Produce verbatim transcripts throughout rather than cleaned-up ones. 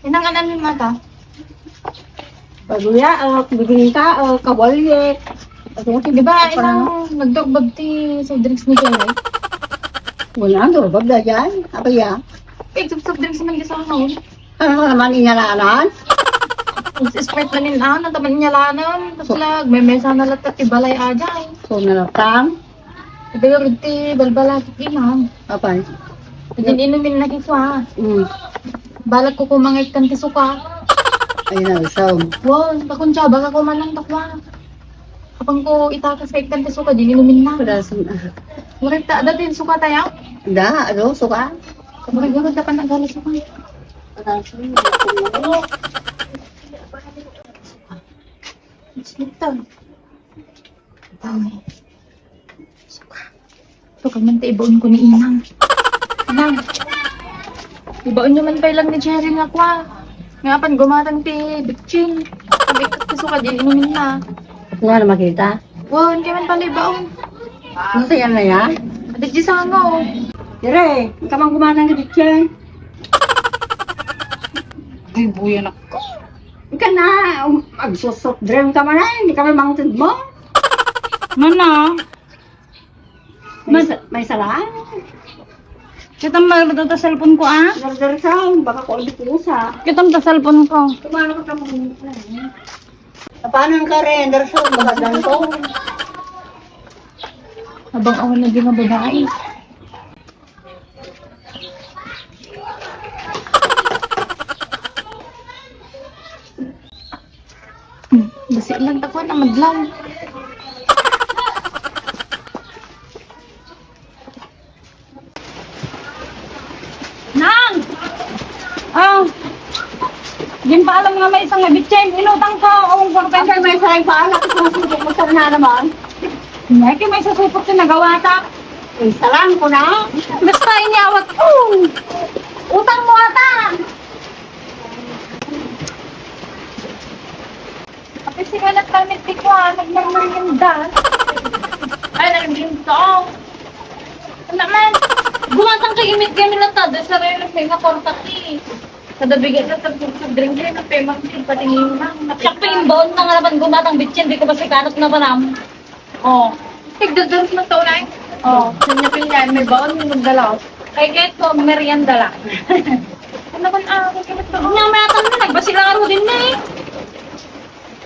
Inang anan ni mata? Paluyaek, bibingkaek, kawalye. Di ba, inang nagdurbab ti soft drinks ni Jerry? Wala, durbab da dyan. Apa ya? Eh, soft drinks man di sa ngayon. Ano naman inyalanan? Sprite na nin ano, taman inyalanan. Tapos lag, may mesa na latta ti balay ajay. So, nalatang? Pero ti balbala ti imam. Apay? Din inumin na kikwa. Mm. Balag ko kumangit kan ti suka. Ay, na, so. Wow, bakun siya, baka kumanang takwa. Kapang ko itakas kay kan ti suka, din inumin na. Padasan, ah. Bakit ta, dati yung suka tayo? Da, ano, suka? Siguro dapat nagdala sa kanya. Ito. Ito. Suka. Suka man ti ibaon ko ni Inang. Inang. Ibaon nyo man pay lang ni Jerry nga kwa. Nga apan gumatang ti bitchin. Sabi ko, suka din inumin na. Nga na makita? Wan, kaya man pala ibaon. Ano sa yan na yan? Adi di sango. Dire, ikaw mang gumanang ka dyan. Ay, buyan ako. Ika na, um, agsusot dren ka man ay, hindi ka may mangtid mo. Mana? May, sa- may salang? Kita mo ta cellphone ko, ah? Dardarsaw, baka ko ang pusa. Kita mo ta cellphone ko. Kumano ka kamo? Paano ka rin, Anderson? Magandang ko. Abang awan na di nga babae. Hmm, basi lang tako na madlaw. Nang! Ah! Dimpaalam nga may isang bitchin. Inutang ko. Ang kwarta. Ang may sarang paalam. Ito ang susunod mo na naman. Hindi, kaya may susupot yung nagawata. Ay, salang ko na. Basta inyawat ko. Utang mo ata. Apay, sika nagtamit ti kua, nagmerienda. Ay, nagmerienda. Ano man? Gumatang kay imit kami lang ta, dahil sa relo, may nga kontak ni. Kada bigay na tag soft drink, ay, napemang, pati ngayon lang. Siya pa yung baon na nga naman gumatang bitchin, di ko ba si Karot na panam? Oh. Tigdadurus man to, Nay. Oh, kanya-kanya, may baon, may magdala. Ay, kahit ko, merienda lang. Ano ba, ah, kung kami to? Nga, may atang na, nagbasi lang ako din na eh.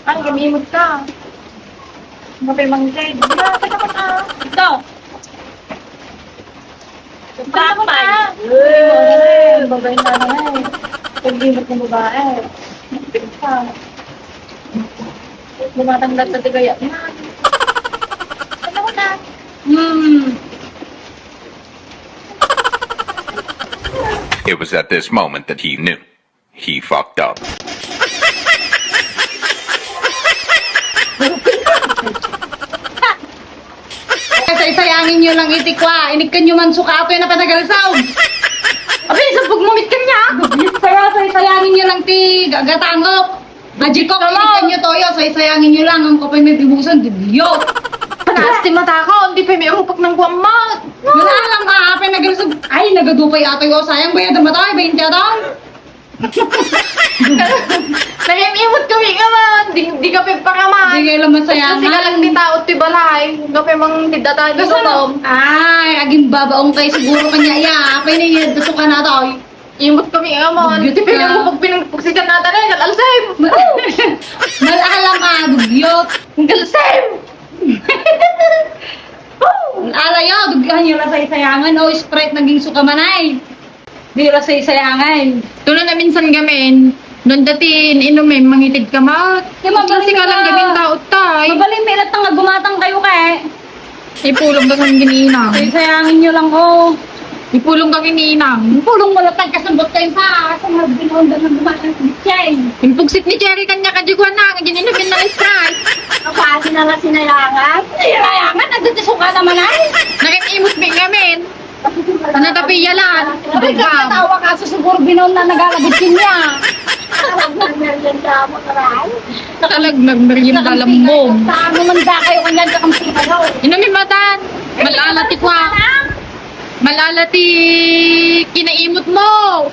Ang gamimot ka. Mapay manggay. Di ba, teka pa, ah. Ito. Papay. Ang babae na naman eh. Pag-imot ng babae. Ito. Gumatanggal sa tigaya. Ano na? Hmm. It was at this moment that he knew. He fucked up. Saysayangin nyo lang iti kua. Inikkan nyo man suka ato yung napanagalsaw. Abi, sabog mo mit kanya. Kaya saysayangin nyo lang ti ga- gatangop. Magic Coke, inikkan nyo toyo. Saysayangin nyo lang. Ang kapay may bibusan, dibyo. Panas ti mata ko. Hindi pa may umupag ng guwamot. Wala lang, ah, apay nagalsaw. Ay, nagadupay atoy. O, sayang, bayad ang mata. Ay, bayin ti atang. Nagimimot kami nga man. Di, di ka pagparaman. Di kayo lang masaya. Kasi man. Ka lang di tao ti balay. Nga pa mang tidata di Basta ko. Ay, aging babaong kayo siguro kanya. Ya, apay na yun. Gusto ka na to. Imot kami nga man. Dugyot ka. Di pwede mo pag pinagpagsikan natin eh. Nag-alsem. Mal-, malalam ah, dugyot. Nag-alsem. Ala ya, dugyan yung lasay-sayangan. O, Sprite, naging suka man ay. Di lasay-sayangan. Tulo na minsan gamin, nung dati inumin, mangitid ka ma. Di, mabalin kasi ka lang na. Gabing tao, tay. Mabalin, may ilat nga gumatang kayo, kay. Ipulong ka kang ginina. Saysayangin nyo lang, oh. Ipulong ka ni Inang. Ipulong mo lang, tagkasambot kayo sa, sa mga binonda ng gumawa ng bitchay. Impugsit ni Cherry kanya kadyo na, ngayon inumin na Sprite. Kapag na nga sinayangan. Sinayangan, nandito suka naman ay. Nakimimot mi ngamin. Ano tapi yalan? Ay, katawa ka sa suburbinon na nagalabit kanya. Talag nagmerienda lang mo. Ano man da kayo kanyan kakampi kayo? Inami matan. Malala ti kwa. Malala ti kinaimot mo.